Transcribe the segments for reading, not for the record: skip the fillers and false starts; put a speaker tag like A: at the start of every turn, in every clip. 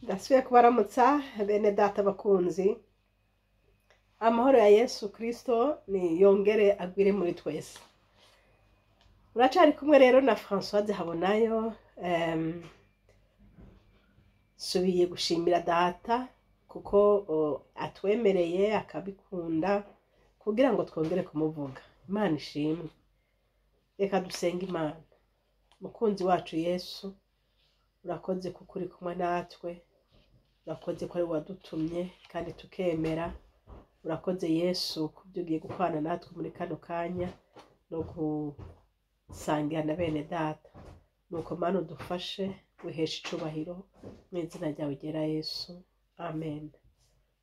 A: Ndasubiye kubaramutsa bene data bakunzi. Amahoro ya Yesu Kristo ni yongere agwire muri twese. Uracari kumwe rero na Françoise Habonayo. Subiye gushimira data kuko atwemereye akabikunda kugira ngo twongere kumuvuga. Imana ishimwe. Reka dusenge Imana. Mukunzi wacu Yesu, urakoze kuko uri kumwe natwe, urakoze ko ari wadutumye kandi tukemera. Urakoze Yesu kubyo ugiye gukorana natwe muri kano kanya no gusangira na bene data. Nuko Mana udufashe, wiheshe icubahiro mu izina ryawe ryera Yesu, amen.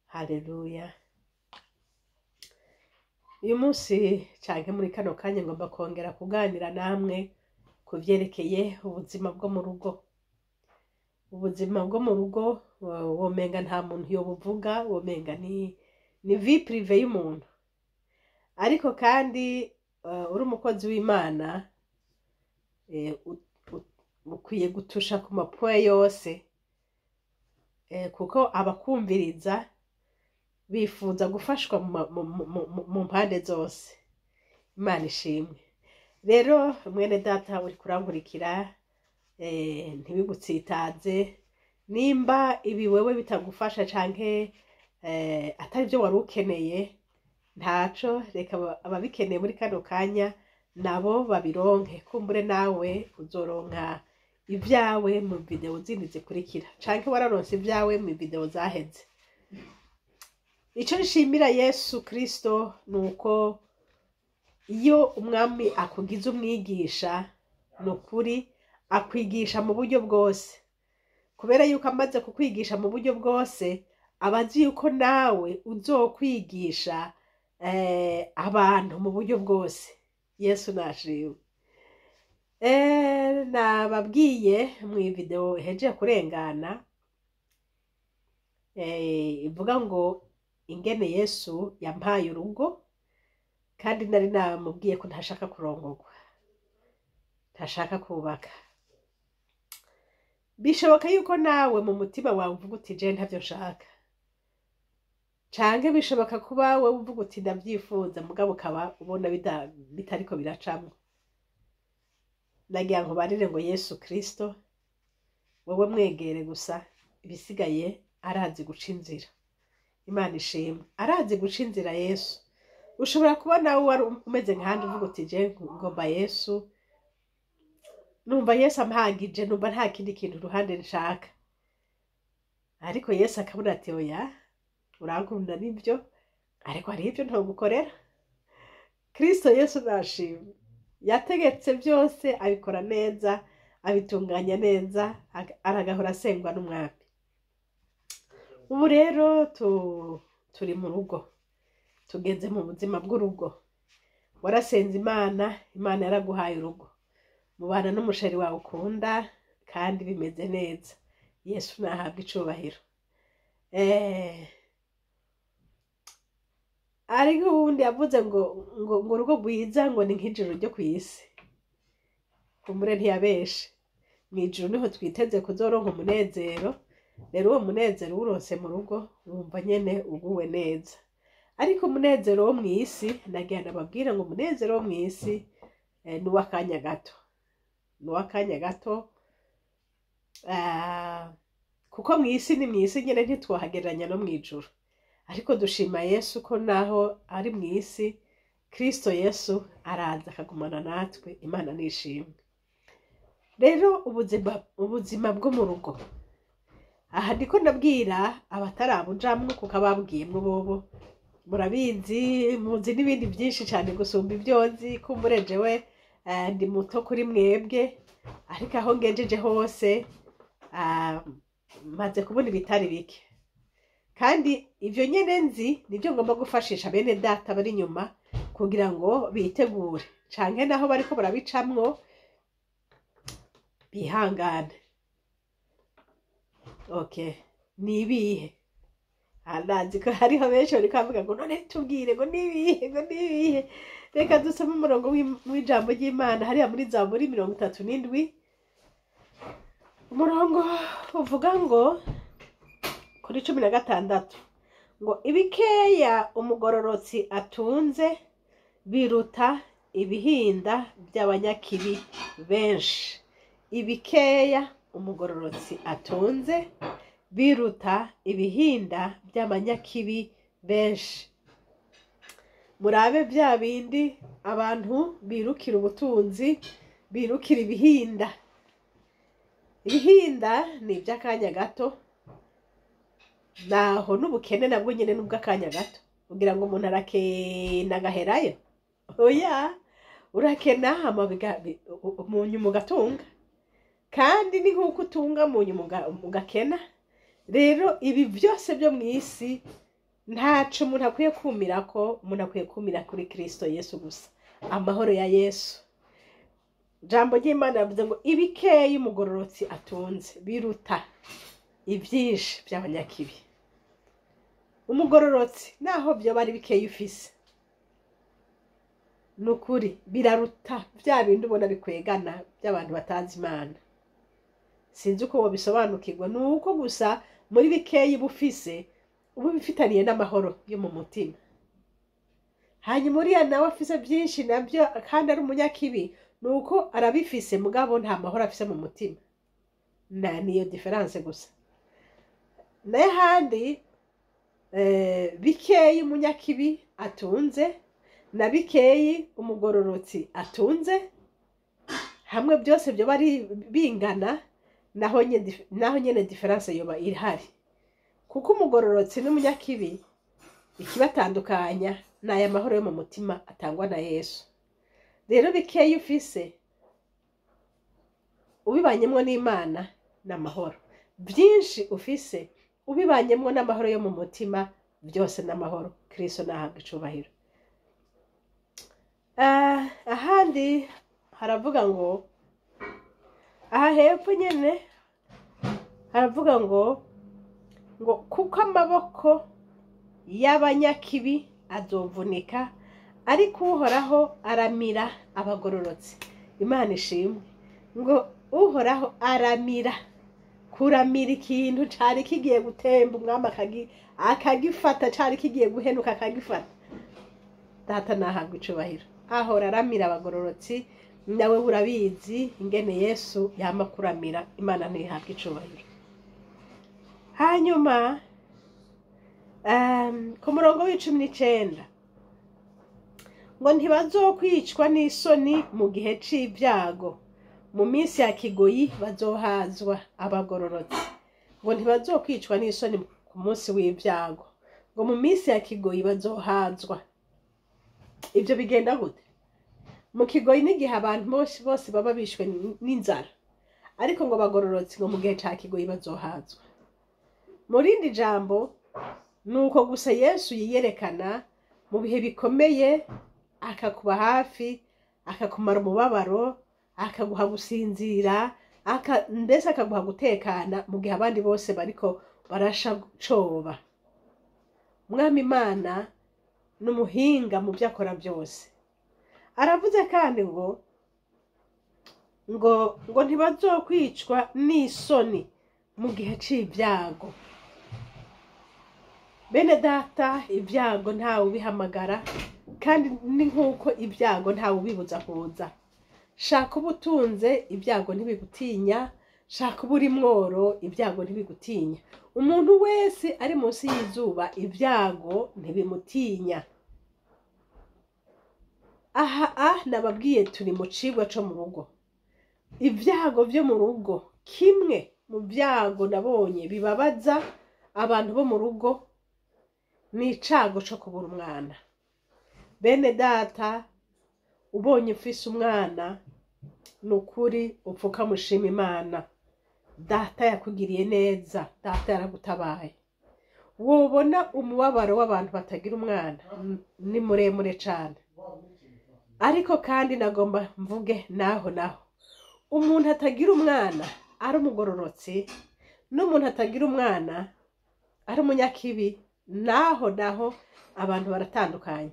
A: Haleluya. Uyu munsi canke muri kano kanya ngomba kongera kuganira namwe ku vyerekeye ubuzima bwo mu rugo. Ubuzima bwo mu rugo womenga nta muntu yobuvuga, womenga ni vie privée y'umuntu. Ariko kandi uri umukozi w'Imana, ukwiye gutusha ku ma points yose, kuko abakumviriza bifuza gufashwa mu mpande zose. Imana ishimwe. Rero mwene data uri kurankurikira, ntibigutsitaze nimba ibi wewe bitagufasha canke atari byo wari ukeneye. Ntaco, reka ababikeneye muri kano kanya nabo babironke. Kumbure nawe uzoronka ibyawe mu video zindi zikurikira, canke wararonse ibyawe mu video zaheze. Ico nshimira Yesu Kristo nuko iyo umwami akugize umwigisha, ni ukuri akwigisha mu buryo bwose. Kubera yuko amaze kukwigisha mu buryo bwose, aba azi yuko nawe uzokwigisha abantu mu buryo bwose. Yesu nashimwe. Nababwiye mu video ihejeje kurengana, ivuga ngo ingene Yesu yampaye urugo, kandi nari namubwiye ko ntashaka kurongorwa, ntashaka kubaka. Bishoboka yuko nawe mu mutima wawe uvuga uti: "Je ntavyo nshaka", canke bishoboka kuba wewe uvuga uti: "Ndavyifuza", mugabo ukaba ubona bitariko biracamwo. Nagira ngo barire ngo Yesu Kristo wewe mwegere gusa, ibisigaye arazi guca inzira. Imana ishimwe, arazi guca inzira Yesu. Ushobora kuba nawe wari umeze nkanje, uvuga uti: "Je ngomba Yesu, numva Yesu ampagije, numva nta kindi kintu uruhande nshaka." Ariko Yesu akabona ati: "Oya, urankunda nibyo, ariko hari ibyo ntogukorera." Kristo Yesu nashimwe, yategetse byose, abikora neza, abitunganya neza, aragahora asengwa n'umwami. Ubu rero turi mu rugo, tugeze mu buzima bw'urugo. Warasenze Imana, Imana yaraguhaye urugo, mubana n'umu chéri wawe ukunda kandi bimeze neza. Yesu nahabwa icubahiro. Ariko uwundi yavuze ngo urugo rwiza ngo ni nk'ijuru ryo ku isi. Kumbure ntiyabeshe, mw'ijuru niho twiteze kuzoronka umunezero. Rero uwo munezero uwuronse mu rugo, wumva nyene uguwe neza. Ariko umunezero wo mw'isi, nagira ndababwira ngo umunezero wo mw'isi ni uw'akanya gato, ni uw'akanya gato. Kuko mw'isi ni mw'isi nyene, ntitwohagereranya no mw'ijuru. Ariko dushima Yesu ko naho ari mw'isi, Kristo Yesu araza akagumana natwe. Imana nishimwe. Rero ubuzima bwo mu rugo, aha ndiko ndabwira abatarabujamwo, kuko ababwiyemwo bobo murabizi, muzi n'ibindi byinshi cyane gusumba ibyo nzi. Kumbure jewe ndi muto kuri mwebwe, ariko aho ngejeje hose maze kubona ibitari bike, kandi ivyo nyene nzi nivyo ngomba gufashisha bene data bari inyuma kugira ngo bitegure, canke naho bariko barabicamwo bihangane. Okay, ni ibihe? Ndazi ko hariho benshi bariko bavuga ngo: "None tubwire ngo nibihe, ngo nibihe?" Reka dusome umurongo w'ijambo ry'Imana hariya muri Zaburi 37, umurongo uvuga ngo Kuri 16 ngo ibikeya umugororotsi atunze biruta ibihinda by'abanyakibi benshi. Ibikeya umugororotsi atunze biruta ibihinda by'abanyakibi benshi. Murabe bya bindi abantu birukira ubutunzi, birukira ibihinda. Ibihinda ni iby'akanya gato, naho n'ubukene nabwo nyine n'ubw'akanya gato. Kugira ngo umuntu arakena agaherayo, oya, urakena hama mu nyuma ugatunga, kandi ni nk'uko utunga mu nyuma ugakena. Rero ibi byose byo mu isi ntaco umuntu akwiye kumira, ko umuntu akwiye kumira kuri Kristo Yesu gusa, amahoro ya Yesu. Jambo ry'Imana yavuze ngo ibikeyi umugororotsi atunze biruta ibyinshi by'abanyakibi. Umugororotsi naho byoba ari bikeyi ufise, ni ukuri biraruta bya bindi ubona bikwegana by'abantu batazi Imana. Sinzi uko wobisobanukirwa, ni uko gusa muri bikeyi uba ufise uba ubifitaniye n'amahoro yo mu mutima. Hanyuma uriya nawe afise byinshi nabyo kandi ari umunyakibi, ni uko arabifise mugabo nta mahoro afise mu mutima. Na niyo différence gusa. Nayo ahandi bikeyi umunyakibi atunze na bikeyi umugororotsi atunze, hamwe byose byoba ari bingana, naho nyene différence yoba ihari, kuko umugororotsi n'umunyakibi ikibatandukanya ni aya mahoro yo mu mutima atangwa na Yesu. Rero bikeyi ufise ubibanyemwo n'Imana ni amahoro, byinshi ufise ubibanyemwo n'amahoro yo mu mutima, byose n'amahoro. Kristo nahabwa icubahiro. Ahandi haravuga ngo, aha hepfo nyene haravuga ngo kuko amaboko y'abanyakibi azovunika, ariko Uhoraho aramira abagororotsi. Imana ishimwe. Ngo Uhoraho aramira, kuramira ikintu cari kigiye gutemba, umwami akagifata, cari kigiye guhenuka akagifata. Data nahabwa icubahiro, ahora aramira abagororotsi. Nawe urabizi ingene Yesu yama kuramira. Imana ntihabwa icubahiro. Hanyuma ku murongo w'19 ngo ntibazokwicwa n'isoni mu gihe c'ibyago, mu minsi ya kigoyi bazohazwa abagororotsi. Ngo ntibazokwicwa n'isoni ku munsi w'ibyago, ngo mu minsi ya kigoyi bazohazwa. Ibyo bigenda gute? Mu kigoyi n'igihe abantu bose bose baba bishwe n'inzara, ariko ngo bagororotsi ngo mu gihe ca kigoyi bazohazwa. Mu rindi jambo, ni uko gusa Yesu yiyerekana mu bihe bikomeye, akakuba hafi, akakumara umubabaro, akaguha gusinzira, ndetse akaguha gutekana mu gihe abandi bose bariko barasha coba. Mwami Imana ni umuhinga mu byo akora byose. Aravuze kandi ngo ntibazokwicwa n'isoni mu gihe c'ibyago. Bene data, ibyago ntawe ubihamagara, kandi ni nk'uko ibyago ntawe ubibuza kuza. Shaka uba utunze, ibyago ntibigutinya. Shaka uba uri mworo, ibyago ntibigutinya. Umuntu wese ari munsi y'izuba, ibyago ntibimutinya. Aha nababwiye turi mu cigwa co mu rugo. Ibyago vyo mu rugo, kimwe mu byago nabonye bibabaza abantu bo mu rugo ni icago co kubura umwana. Bene data, ubonye ufise umwana, ni ukuri upfuka mushima Imana. Data yakugiriye neza, data yaragutabaye. Wobona umubabaro w'abantu batagira umwana ni muremure cane. Ariko kandi nagomba mvuge naho naho umuntu atagira umwana ari umugororotsi, n'umuntu atagira umwana ari umunyakibi, naho naho abantu baratandukanye.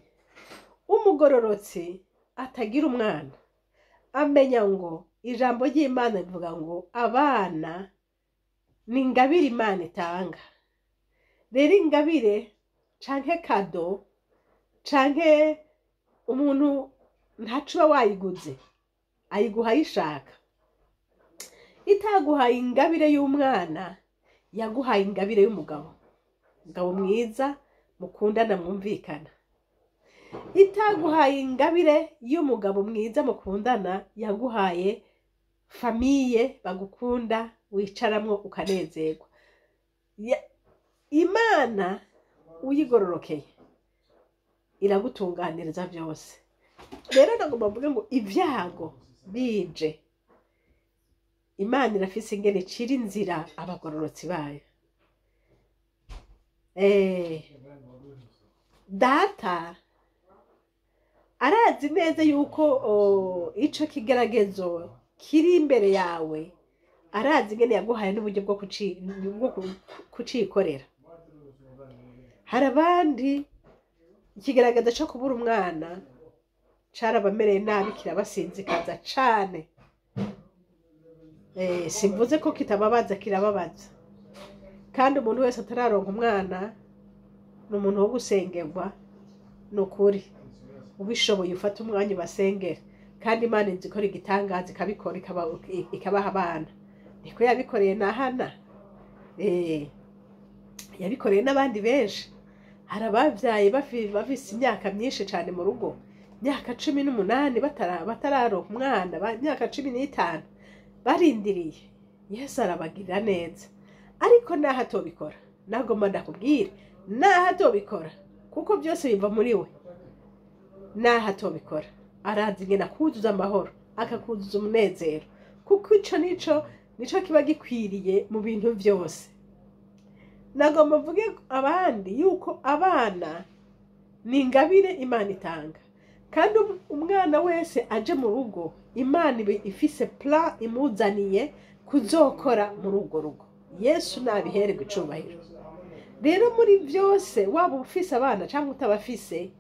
A: Umugororotsi atagira umwana amenya ngo ijambo ry'Imana rivuga ngo abana ni ingabire Imana itanga. Rero ingabire canke cadeau canke umuntu ntaco uba wayiguze, ayiguha ayishaka. Itaguhaye ingabire y'umwana, yaguhaye ingabire y'umugabo, umugabo mwiza mukundana mwumvikana. Itaguhaye ingabire y'umugabo mwiza mukundana, yaguhaye famille bagukunda, wicaramwo ukanezerwa. Imana uyigororokeye iragutunganiriza byose. Rero nagomba mvuge ngo ibyago bije, Imana irafise ingene icira inzira abagororotsi bayo. Data arazi neza yuko ico kigeragezo kiri imbere yawe, arazi ingene yaguhaye n'uburyo bwo kucikorera. Hari abandi ikigaragaza co kubura umwana carabamereye nabi, kirabasinzikaza cane. Simvuze ko kitababaza, kirababaza. Kandi umuntu wese atararonka umwana ni umuntu wo gusengerwa. Ni ukuri, ubishoboye ufate umwanya ubasengere, kandi Imana izi ikora igitangaza, ikabikora, ikabaha abana. Niko yabikoreye na Hana, yabikoreye n'abandi benshi. Hari ababyaye bafise imyaka myinshi cyane mu rugo, imyaka 18 batararonka umwana, imyaka 15 barindiriye. Yesu arabagirira neza. Ariko naho atobikora, nagomba ndakubwire, naho atobikora, kuko byose biva muri we, naho atobikora arazi ingene akuzuza amahoro, akakuzuza umunezero, kuko ico nico kiba gikwiriye mu bintu byose. Nagomba mvuge abandi yuko abana ni ingabire Imana itanga, kandi umwana wese aje mu rugo, Imana iba ifise plan imuzaniye kuzokora muri urwo rugo. Yesu nabihererwe icubahiro. Rero muri byose, waba ufise abana cyangwa utabafise,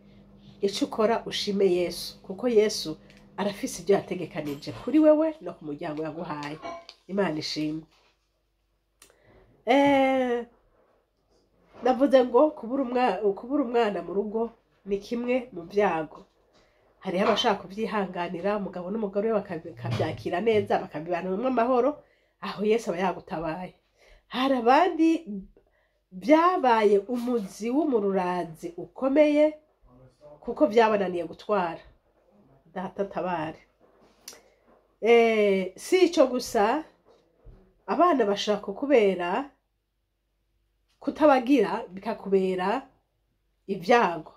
A: icyo ukora ushime Yesu, kuko Yesu arafise ibyo yategekanije kuri wewe no ku muryango yaguhaye. Imana ishimwe. Navuze ngo kubura umwana mu rugo ni kimwe mu byago. Hariho abashaka kubyihanganira, umugabo n'umugore we bakabyakira neza, bakabibanamo amahoro, aho Yesu aba yagutabaye. Hari abandi byabaye umuzi w'umururazi ukomeye, kuko byabananiye gutwara. Data tabare. Si icyo gusa, abana bashaka kukubera, kutabagira bikakubera ibyago.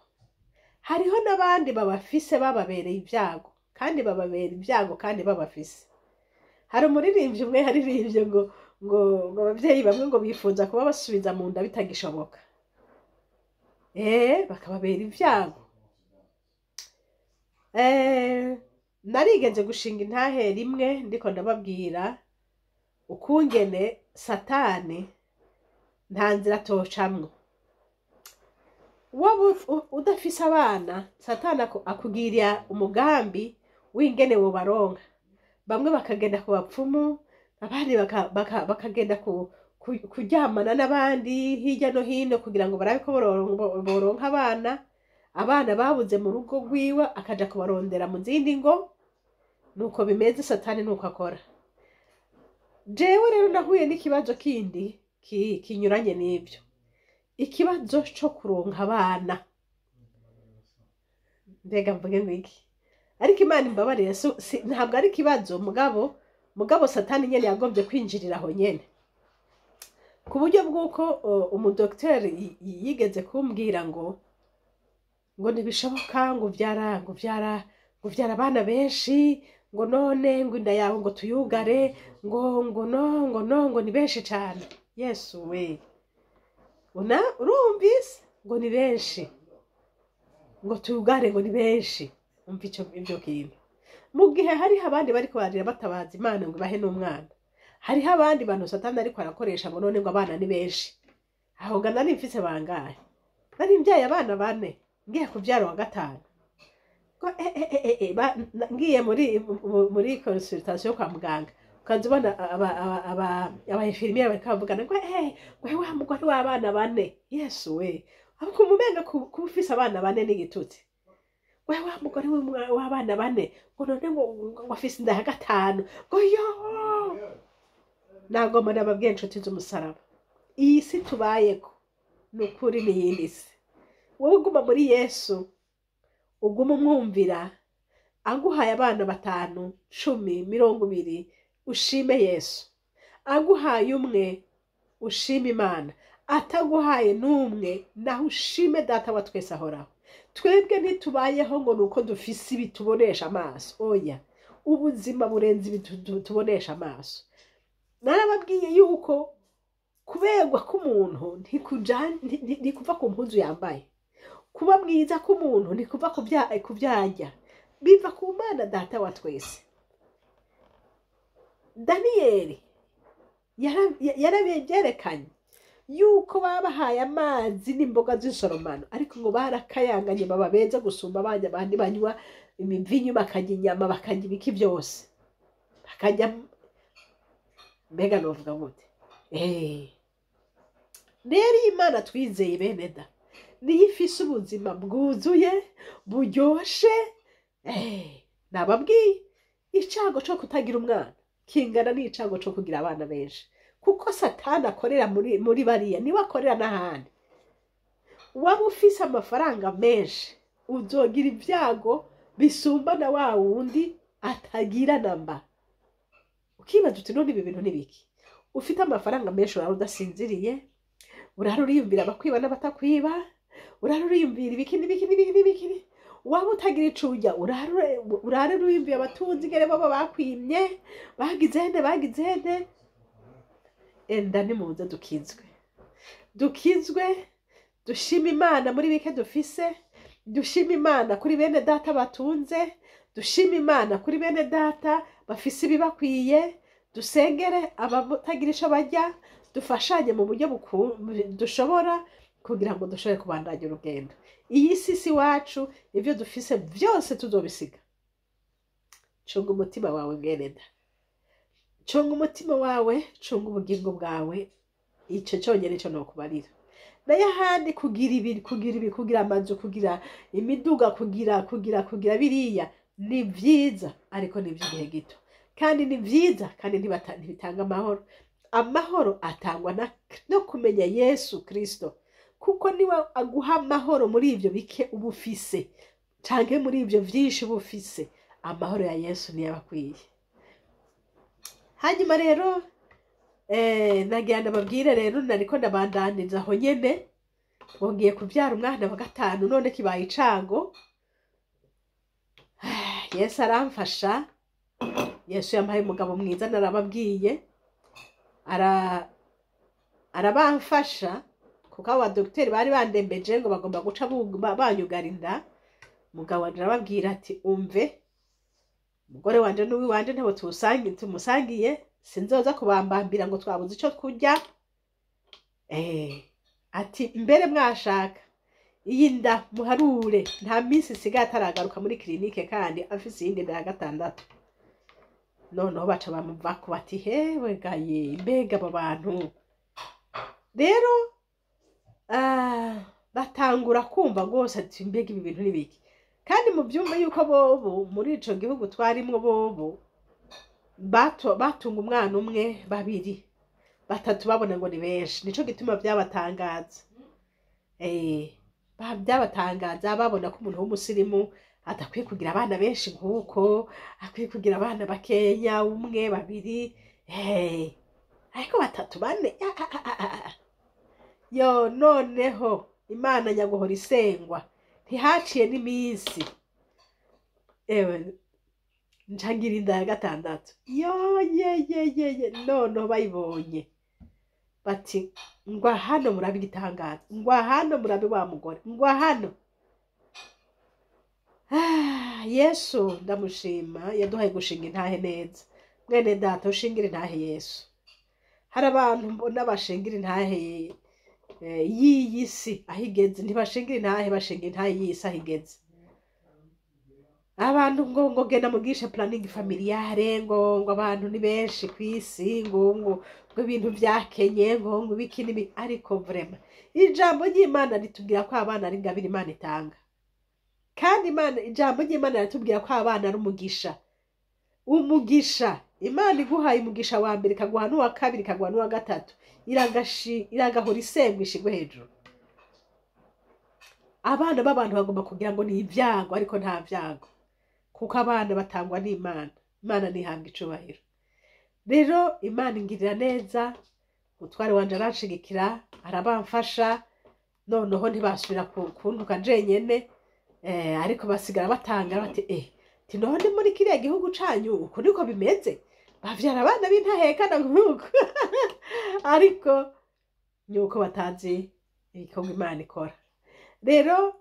A: Hariho n'abandi babafise bababereye ibyago, kandi bababera ibyago kandi babafise. Hari umuririmbyi umwe yaririmbye ngo ababyeyi bamwe ngo bifuza kuba basubiza mu nda bitagishoboka, bakababera ibyago. Narigeze gushinga intahe rimwe ndiko ndababwira ukungene Satani nta nzira atocamwo. Waba udafise abana, Satani akugirira umugambi w'ingene wobaronka. Bamwe bakagenda ku bapfumu, abandi bakagenda kuryamana n'abandi hirya no hino kugira ngo barabe ko boronka abana. Abana babuze mu rugo rwiwe akaja kubarondera mu zindi ngo. Nuko bimeze, Satani nuko akora. Jewe rero nahuye n'ikibazo kindi kinyuranye n'ibyo, ikibazo co kuronka abana. Mbega mvuge ngo iki? Ariko Imana imbabarire, ntabwo ari ikibazo, mugabo Satani nyene yagombye kwinjirira aho nyene, ku buryo bw'uko umudokiteri yigeze kumbwira ngo ntibishoboka, ngo uvyara abana benshi, ngo none ngo inda yawe ngo tuyugare, ngo no ngo no ngo ni benshi cane. Yesu we, una urumvise ngo ni benshi, ngo tuyugare, ngo ni benshi. Umva ico ibyo kintu, mu gihe hariho abandi bariko bararira batabaza Imana ngo ibahe n'umwana, hariho abandi bantu Satani ariko arakoresha ngo none ngo abana ni benshi. Aho ga nari mfise bangahe? Nari mbyaye abana bane, ngiye kuvyara uwa gatanu. Ngo ngiye muri consultation kwa muganga, Ukaza ubona aba infirmières bariko bavugana ngo ngo wa mugore w'abana bane. Yesu we, ukumva umenga kuba ufise abana bane n'igitutsi. We wa mugore w'abana bane, ngo none ngo afise inda ya gatanu, ngo yo. Nagomba nababwiye, inshuti z'umusaraba, iyi si tubayeko ni ukuri n'iyindi si. Wowe uguma muri Yesu, uguma umwumvira, aguhaye abana batanu, 10, 20, ushime Yesu. Aguhaye umwe, ushime Imana. Ataguhaye n'umwe, naho ushime Data wa twese ahoraho. Twebwe ntitubayeho ngo ni uko dufise ibi tubonesha amaso. Oya, ubuzima burenze ibi tubonesha amaso. Narababwiye yuko kuberwa k'umuntu ntikuva ku mpuzu yambaye, kuba mwiza k'umuntu ntikuva ku vyarya, biva ku Mana Data wa twese. Daniyeli yarabyerekanye yuko babahaye amazi n'imboga z'insoromano, ariko ngo barakayanganye, baba beza gusumba abandi bandi banywa imivinyu, bakarya inyama, bakarya ibiki byose, bakarya. Mbega novuga gute? Rero iyi Imana twizeye, bene da, niyo ifise ubuzima bwuzuye, buryoshe. Nababwiye, icago co kutagira umwana kingana n'icago co kugira abana benshi, kuko Satani akorera muri bariya, niwe akorera n'ahandi. Waba ufise amafaranga menshi, uzogira ibyago bisumba na wa wundi atagira namba. Ukibaza uti: "None ibi bintu ni biki?" Ufite amafaranga menshi, urara udasinziriye, urara uriyumvira abakwiba n'abatakwiba, urara uriyumvira ibiki n'ibiki n'ibiki n'ibiki. Waba utagira ico urya, urara uriyumvira abatunzi ingene bobo bakwimye, bagize nde, bagize nde. Enda nimuze dukizwe, dukizwe, dushima Imana muri bike dufise, dushima Imana kuri bene data batunze, dushima Imana kuri bene data bafise ibibakwiye, dusengere abatagira ico barya, dufashanye mu buryo dushobora kugira ngo dushobore kubandanya urugendo. Iyi si si iwacu, ibyo dufise byose tuzobisiga. Cunga umutima wawe, mwene da, cunga umutima wawe, cunga ubugingo bwawe. Ico cyonyine cyo nokubarira. Nayo ahandi, kugira ibi, kugira ibi, kugira amazu, kugira imiduga, kugira, kugira, kugira biriya, ni vyiza, ariko ni ivy'igihe gito, kandi ni vyiza, kandi ntibitanga amahoro. Amahoro atangwa no kumenya Yesu Kristo, kuko niwe aguha amahoro muri ivyo bike uba ufise canke muri ivyo vyinshi uba ufise. Amahoro ya Yesu niyo aba akwiye. Hanyuma rero nagira ndababwire rero, nariko ndabandaniza aho nyene ngo ngiye kuvyara umwana wa gatanu, none kibaye icago. Yesu aramfasha. Yesu yampaye umugabo mwiza, narababwiye, arabamfasha, kuko abo badogiteri bari bandembeje ngo bagomba guca banyugara inda. Umugabo wanje arababwira ati: "Umve, umugore wanje n'uwiwanje ntabo tumusangiye, sinzoza kubambambira ngo twabuze ico kurya." Ati: "Mbere mwashaka iyi nda muharure nta minsi isigaye ataragaruka muri clinique kandi afise iyindi nda ya gatandatu." Noneho baca bamuvako bati: "Hewe gaye, mbega abo bantu rero." Batangura kumva rwose ati: "Mbega ibi bintu ni biki?" Kandi mu byumva yuko bobo muri ico gihugu twarimwo, bobo batunga umwana umwe, babiri, batatu babona ngo ni benshi. Nico gituma byabatangaza, byabatangaza, babona ko umuntu w'umusirimu adakwiye kugira abana benshi nk'uko akwiye kugira abana bakeya, umwe, babiri, ariko batatu, bane, ah, ah, ah, ah, ah. Yo, noneho Imana nyaguhora isengwa, ntihaciye n'iminsi, ewe, ncangira inda ya gatandatu. Yo ye ye ye ye, noneho bayibonye bati: "Ngwa hano murabe igitangaza, ngwa hano murabe wa mugore, ngwa hano." Yesu ndamushima, yaduhaye gushinga intahe neza. Mwene data, ushingira intahe Yesu. Hari abantu mbona bashingira intahe y'iyi si aho igeze, ntibashingira intahe, bashinga intahe y'iyi si aho igeze. Abantu ngo genda mugishe planning familiale, ngo abantu ni benshi kw'isi, ngo ibintu vyakenye, ngo ibiki n'ibi. Ariko vraiment ijambo ry'Imana ritubwira ko abana ari ingabire Imana itanga, kandi Imana, ijambo ry'Imana riratubwira ko abana ari umugisha. Umugisha, Imana iguhaye umugisha wa mbere, ikaguha n'uwa kabiri, ikaguha n'uwa gatatu, iragahora isengwa ishigwe hejuru. Abana b'abantu bagomba kugira ngo ni ibyago, ariko nta byago, kuko abana batangwa n'Imana. Imana ntihabwa icubahiro. Rero Imana ingirira neza, umutware wanje aranshigikira, arabamfasha. Noneho ntibasubira kuntuka jenyene, ariko basigara batanga bati ti none muri kiriya gihugu canyu uku niko bimeze, bavyara abana b'intahekana nk'uku. Ariko ni uko batazi ibikorwa Imana ikora. Rero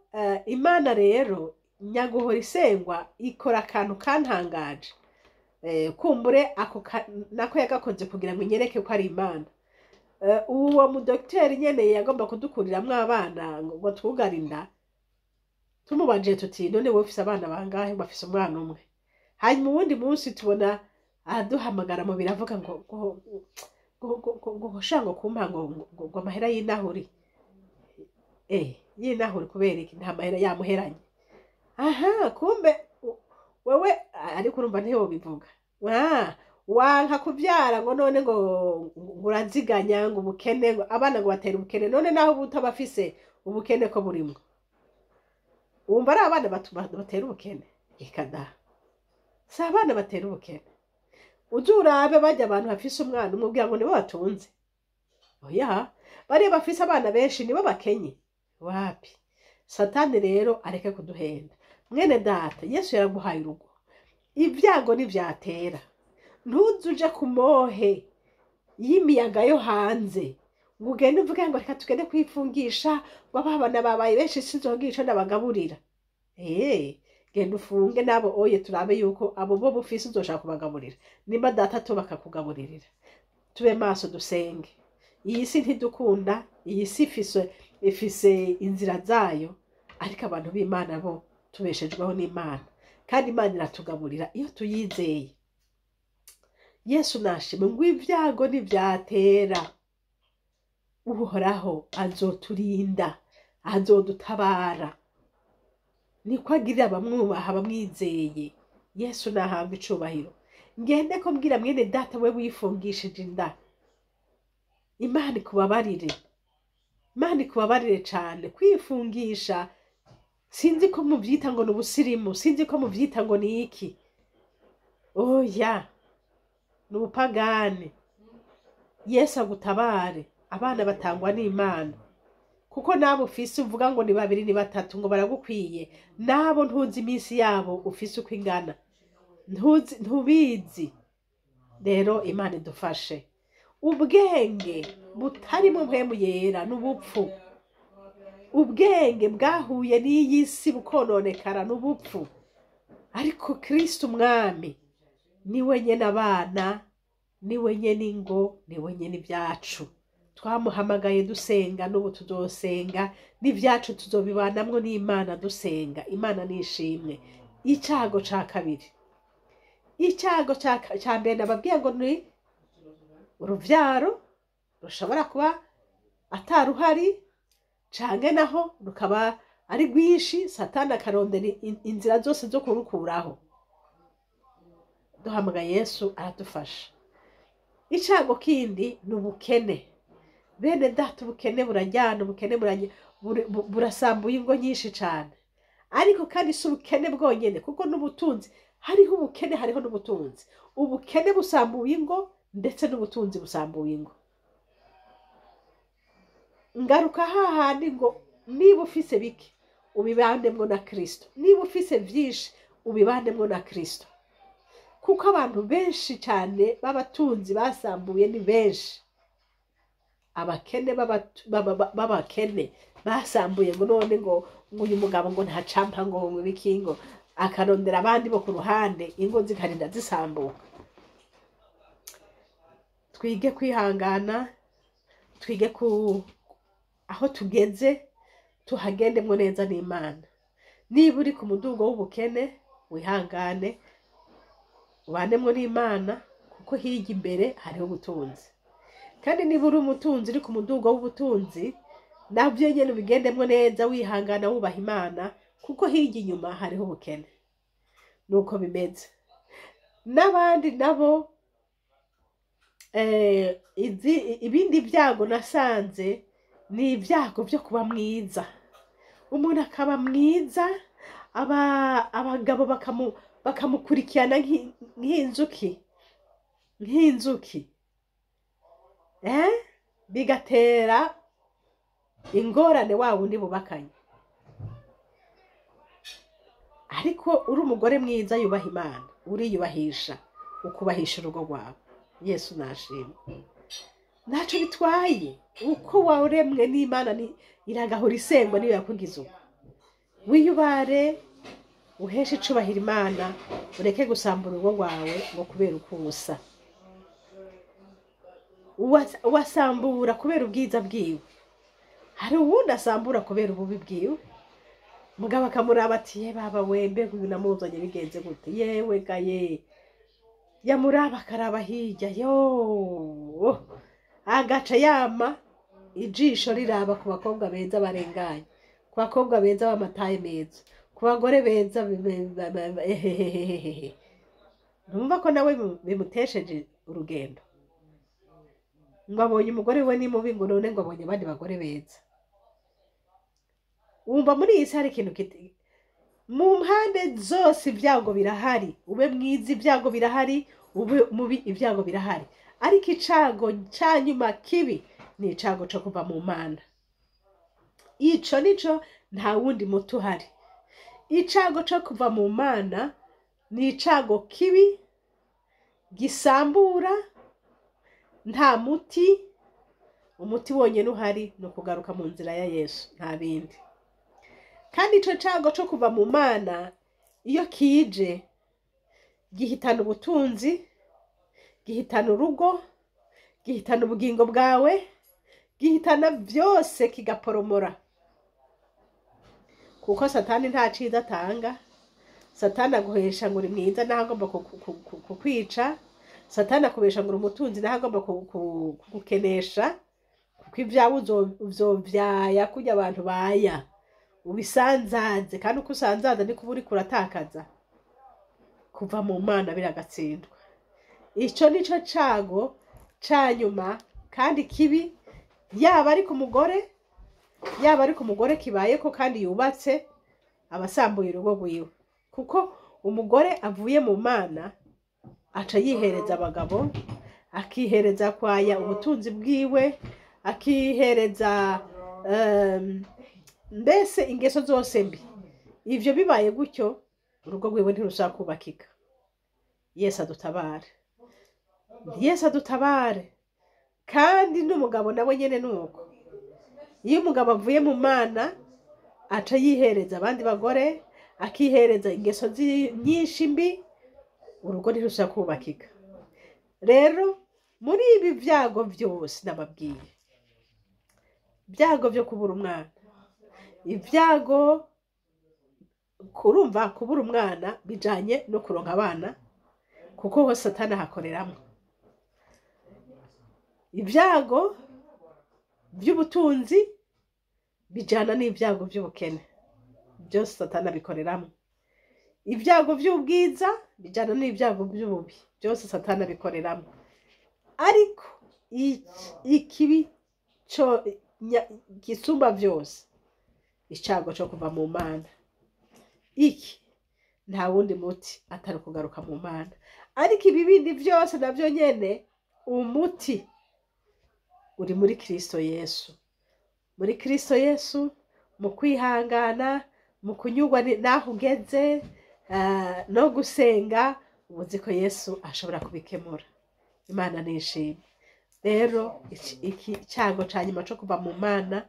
A: Imana rero nyaguhora isengwa ikora akantu kantangaje. Kumbure ako nako yagakoze kugira ngo inyereke ko ari Imana. Uwo mudokiteri nyene yagomba kudukuriramwo abana ngo twugare inda, tumubajije tuti: "None wowe ufise abana bangahe?" Ngo afise umwana umwe. Hanyuma uwundi munsi tubona aduhamagara mu biro, avuga ngo sha, ngo kumpa ngo amahera y'inahuri. Y'inahuri kubera iki? Nta mahera yamuheranye. Aha kumbe wewe, ariko urumva ntiwobivuga. Wanka kuvyara ngo none ngo uraziganya, ngo ubukene, ngo abana ngo batera ubukene. None naho uba bafise ubukene ko burimwo, wumva ari abana batera ubukene? Eka da, si abana batera ubukene. Uze urabe bajya abantu bafise umwana umwe, ubwira ngo nibo batunze. Oya, bariya bafise abana benshi nibo bakenye? Wapi. Satani rero areke kuduhenda. Mwene data, Yesu yaraguhaye urugo. Ibyago ntivyatera, ntuze uje ku mohe y'imiyaga yo hanze ngo ugende uvuge ngo reka tugende kwifungisha, ngo abana babaye benshi sinzogira ico ndabagaburira. Genda ufunge nabo oye, turabe yuko abo bo bufise uzoshaka kubagaburira, nimba data to bakakugaburirira. Tube maso, dusenge. Iyi si ntidukunda, iyi si ifise inzira zayo, ariko abantu b'Imana bo tubeshejweho n'Imana, kandi Imana iratugaburira iyo tuyizeye. Yesu nashimwe. Ngo ibyago ntivyatera, Uhoraho azoturinda, azodutabara, niko agirira abamwubaha, bamwizeye. Yesu nahabwa icubahiro. Ngende ko mbwira mwene data we wifungishije inda, Imana ikubabarire, Imana ikubabarire cane. Kwifungisha, sinzi ko muvyita ngo ni ubusirimu, sinzi ko muvyita ngo ni iki. Oya, ni ubupagani. Yesu agutabare. Abana batangwa n'Imana, kuko nabo ufise uvuga ngo ni babiri, ni batatu, ngo baragukwiye, nabo ntuzi iminsi yabo ufise uko ingana, ntuzi, ntubizi. Rero Imana idufashe. Ubwenge butarimo mpwemu yera n'ubupfu. Ubwenge bwahuye n'iyi si bukononekara n'ubupfu. Ariko Kristo Umwami niwe nyene abana, niwe nyene ingo, niwe nyene ibyacu. Twamuhamagaye dusenga, n'ubu tuzosenga, n'ibyacu tuzobibanamwo n'Imana dusenga. Imana nishimwe. Icago ca kabiri, icago ca mbere nababwiye ngo ni uruvyaro rushobora kuba ataruhari, canke naho rukaba ari rwinshi, Satani akarondera inzira zose zo kurukuraho. Duhamagaye Yesu aradufasha. Icago kindi ni ubukene. Bene data, ubukene burajyana, ubukene burasambuye ingo nyinshi cane. Ariko kandi si ubukene bwonyene, kuko n'ubutunzi hariho, ubukene hariho n'ubutunzi. Ubukene busambuye ingo, ndetse n'ubutunzi busambuye ingo. Ngaruka hahandi ngo niba ufise bike ubibanemwo na Kristo, niba ufise vyinshi ubibanemwo na Kristo, kuko abantu benshi cyane b'abatunzi basambuye ni benshi. Abakene b'abakene basambuye, ngo none ngo uyu mugabo ngo ntacampa, ngo ibiki, ngo akarondera abandi bo ku ruhande, ingo zikarinda zisambuka. Twige kwihangana, twige ku aho tugeze tuhagendemwo neza n'Imana. Niba uri ku mudugo w'ubukene Wihangane, ubanemwo n'Imana, kuko hirya imbere hariho ubutunzi. Kandi niba uri umutunzi, uri ku mudugo w'ubutunzi, navyo nyene ubigendemwo neza, wihangana, wubaha Imana, kuko hirya inyuma hariho ubukene. Nuko bimeze. N'abandi nabo, ibindi byago nasanze ni ibyago byo kuba mwiza. Umuntu akaba mwiza, abagabo bakamukurikirana nk'inzuki, bigatera ingorane wa wundi bubakanye. Ariko uri umugore mwiza yubaha Imana, uriyubahisha, ukubahisha urugo rwawe. Yesu nashimwe. Ntaco bitwaye uko waremwe n'Imana, ni iragahora isengwa, niyo yakugize uko. Wiyubare, uheshe icubahiro Imana, ureke gusambura urugo rwawe ngo kubera uko usa. Uwasambura kubera ubwiza bwiwe, hari uwundi asambura kubera ububi bwiwe. Mugabo akamuraba ati: "Ye baba we, mbega uyu namuzanye bigenze gute? Yewe gaye!" Yamuraba akaraba hirya yo, agaca yama ijisho riraba ku bakobwa beza barenganye, ku bakobwa beza b'amataye meza, ku bagore beza ehehehehehe. Ntumva ko nawe bimutesheje urugendo, ngo abonye umugore we ni mubi, ngo none ngo abonye abandi bagore beza. Wumva muri iyi si hari ikintu kiti mu mpande zose, ibyago birahari. Ube mwiza, ibyago birahari; ube mubi, ibyago birahari. Ariko icago ca nyuma kibi ni icago co kuva mu Mana. Ico nico nta wundi muti uhari. Icago co kuva mu Mana ni icago kibi gisambura, nta muti. Umuti wonyene uhari ni ukugaruka mu nzira ya Yesu, nta bindi. Kandi ico cago co kuva mu Mana iyo kije gihitana ubutunzi, gihitana urugo, gihitana ubugingo bwawe, gihitana byose, kigaporomora. Kuko Satani nta ciza atanga. Satani aguhesha ngo uri mwiza naho agomba kukwica. Satani akubesha ngo uri umutunzi naho agomba kugukenesha, kuko ibyawe uzovyaya kurya abantu baya, ubisanzaze. Kandi uko usanzaza niko uba uriko uratakaza. Kuva mu Mana biragatsindwa. Ico nico cago ca nyuma kandi kibi, yaba ari ku mugore, yaba ari ku mugore kibayeko kandi yubatse, aba asambuye urugo rwiwe. Kuko umugore avuye mu Mana aca yihereza abagabo, akihereza kwaya ubutunzi bwiwe, akihereza mbese ingeso zose mbi. Ivyo bibaye gutyo, urugo rwiwe ntirusaba kubakika. Yesu adutabare, Yesu adutabare. Kandi n'umugabo nawe nyene nuko, iyo umugabo avuye mu Mana aca yihereza abandi bagore, akihereza ingeso nyinshi mbi, urugo ntirusaba kubakika. Rero muri ibi byago byose nababwiye, ibyago byo kubura umwana, ibyago kurumva kubura umwana bijanye no kuronka abana, kuko hose Satani ahakoreramwo, ibyago by'ubutunzi bijana n'ibyago by'ubukene, byose Satani abikoreramwo, ibyago by'ubwiza bijana n'ibyago by'ububi, byose Satani abikoreramwo. Ariko ikibi co gisumba byose, icago co kuva mu Mana, iki nta wundi muti atari ukugaruka mu Mana. Ariko ibi bindi byose navyo nyene umuti uri muri Kristo Yesu, muri Kristo Yesu, mu kwihangana, mu kunyurwa n'aho ugeze, no gusenga, uzi ko Yesu ashobora kubikemura. Imana nishimwe. Rero iki cyago ca nyuma co kuva mu Mana,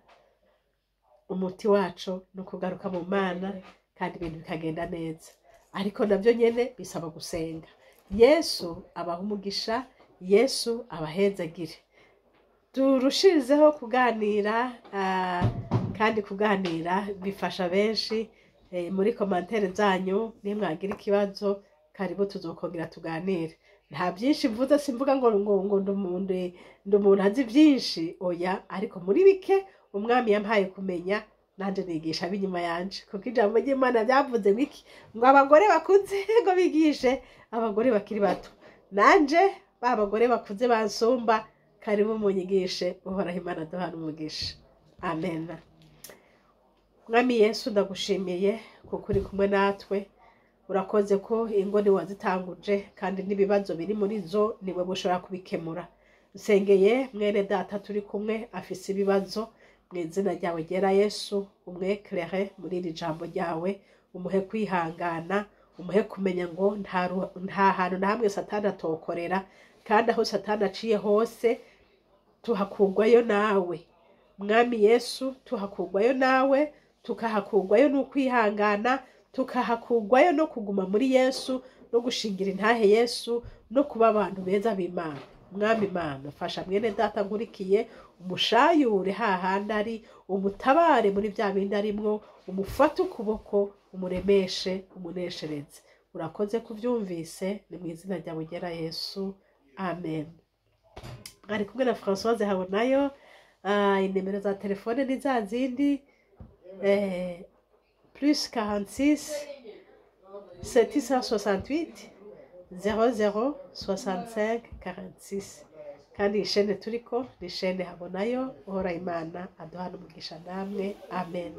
A: umuti waco ni ukugaruka mu Mana, kandi ibintu bikagenda neza. Ariko navyo nyene bisaba gusenga. Yesu abaha umugisha, Yesu abahezagire. Turushirizeho kuganira, kandi kuganira bifasha benshi. Muri commentaires zanyu nimwagira ikibazo, karibu, tuzokongera tuganire. Nta byinshi mvuze, simvuga ngo ndi umuntu azi byinshi, oya, ariko muri bike umwami yampaye kumenya, nanje nigisha ab'inyuma yanje, kuko ijambo ry'Imana ryavuze ngo iki? Ngo abagore bakuze ngo bigishe abagore bakiri bato. Nanje ba bagore bakuze bansumba, karibu munyigishe. Uhoraho Imana duhana umugisha, amen. Mwami Yesu, ndagushimiye kuko uri kumwe natwe. Urakoze ko ingo ni wazitanguje, kandi n'ibibazo biri muri zo niwe ushobora kubikemura. Nsengeye mwene data turi kumwe afise ibibazo, mu izina ryawe ryera Yesu, umwekerere muri iri jambo ryawe, umuhe kwihangana, umuhe kumenya ngo nta hantu na hamwe Satani atokorera, kandi aho Satani aciye hose tuhakugwayo nawe. Mwami Yesu, tuhakugwayo nawe, tukahakugwayo n'ukwihangana, tukahakugwayo no kuguma muri Yesu, no gushingira intahe Yesu, no kuba abantu beza b'Imana. Mwami Imana, fasha mwene data nkurikiye, umushayure hahandi ari, umutabare muri bya bindi arimwo, umufate ukuboko, umuremeshe, umuneshereze. Urakoze kubyumvise, ni mu izina ryawe ryera Yesu, amen. Mwari kumwe na Françoise Habonayo. Inimero za telefone ni za zindi, +46 768 00 65 46. Kandi iyi chaîne turiko ni chaîne Habonayo. Uhora Imana aduhana umugisha namwe, amen.